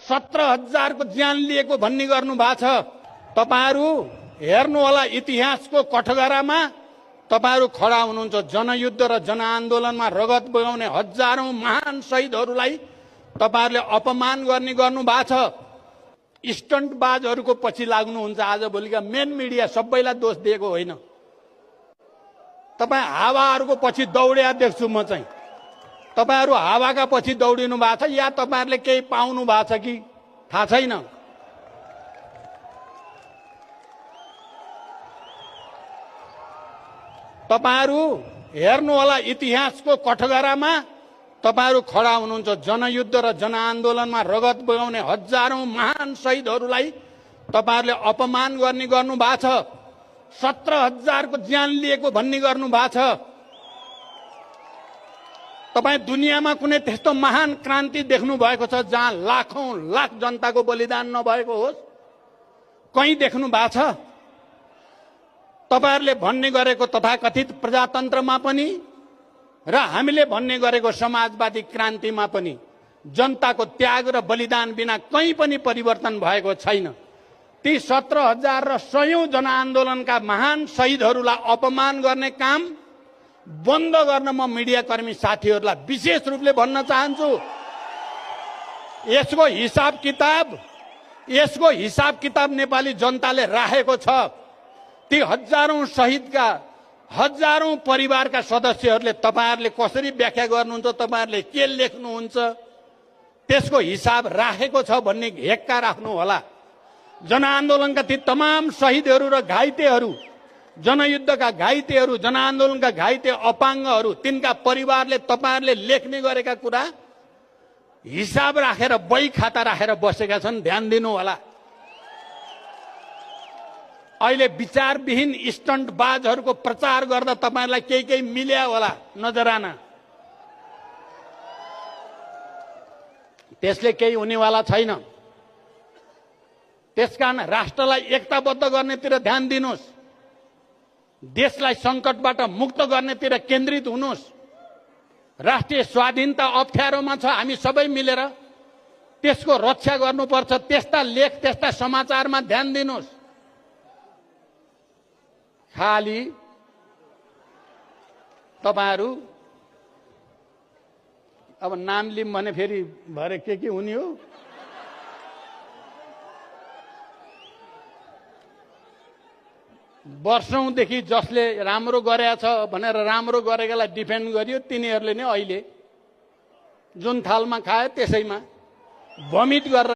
17,000 को ज्यान लिएको भन्ने गर्नु भएको छ। तपाईहरु हेर्नु होला इतिहासको कठघरामा तपाईहरु खडा हुनुहुन्छ। जनयुद्ध र जनआन्दोलनमा रगत बगाउने हजारौं महान शहीदहरूलाई तपाईहरुले अपमान गर्ने गर्नु भएको छ। स्टन्टबाजहरुको पछि लाग्नुहुन्छ। आजभोलिका मेन मिडिया सबैलाई दोष दिएको होइन। तपाई हावाहरुको पछि दौड्या देख्छु म चाहिँ। तपाईहरु हावाका पछि दौडिनु भएको छ या तपाईहरुले केही पाउनु भएको छ कि थाहा छैन। तपाईहरु हेर्नु होला इतिहासको कठघरामा तपाईहरु खडा हुनुहुन्छ। जनयुद्ध र जनआन्दोलनमा रगत बगाउने हजारौं महान शहीदहरूलाई तपाईहरुले अपमान गर्ने गर्नु भएको छ। 17,000 को ज्यान लिएको भन्ने गर्नु भएको छ। तपाई दुनियाँमा कुनै त्यस्तो महान क्रान्ति देख्नु भएको छ जहाँ लाखौं लाख जनताको बलिदान नभएको होस्? कहीं देख्नु भएको छ? तपाईहरुले भन्ने गरेको तथाकथित प्रजातन्त्रमा पनि र हामीले भन्ने गरेको समाजवादी क्रान्तिमा पनि जनताको त्याग र बलिदान बिना कहीं पनि परिवर्तन भएको छैन। ती 17,000 र सयौं जनआन्दोलनका महान शहीदहरूलाई अपमान गर्ने काम बन्द गर्न म मिडियाकर्मी साथीहरूलाई विशेष रूपले भन्न चाहन्छु। यसको हिसाब किताब नेपाली जनताले राखेको छ। ती हजारौं शहीदका हजारौं परिवारका सदस्यहरूले तपाईहरुले कसरी व्याख्या गर्नुहुन्छ, तपाईहरुले के लेख्नुहुन्छ, त्यसको हिसाब राखेको छ भन्ने हेक्का राख्नु होला। जनआन्दोलनका ती तमाम शहीदहरू र घाइतेहरू, जनयुद्धका घाइतेहरू, जनआन्दोलनका घाइते अपाङ्गहरू, तिनका परिवारले तपाईहरुले लेख्ने गरेका कुरा हिसाब राखेर बही खाता राखेर बसेका छन्। ध्यान दिनु होला। अहिले विचारविहीन स्टन्टबाजहरूको प्रचार गर्दा तपाईहरुलाई केही मिल्या होला नजराना। त्यसले केही हुनेवाला छैन। त्यसकारण राष्ट्रलाई एकताबद्ध गर्नेतिर ध्यान दिनुस्। देशलाई संकटबाट मुक्त गर्नेतिर केन्द्रित हुनुस्। राष्ट्रिय स्वाधीनता अप्ठ्यारोमा छ। हामी सबै मिलेर त्यसको रक्षा गर्नुपर्छ। त्यस्ता लेख, त्यस्ता समाचारमा ध्यान दिनुस्। खाली तपाईहरु अब नाम लिम भने फेरि भरे के हुने हो? वर्षौंदेखि जसले राम्रो गरेछ भनेर राम्रो गरेकालाई डिफेन्ड गरियो, तिनीहरूले नै अहिले जुन थालमा खायो त्यसैमा भमिट गरेर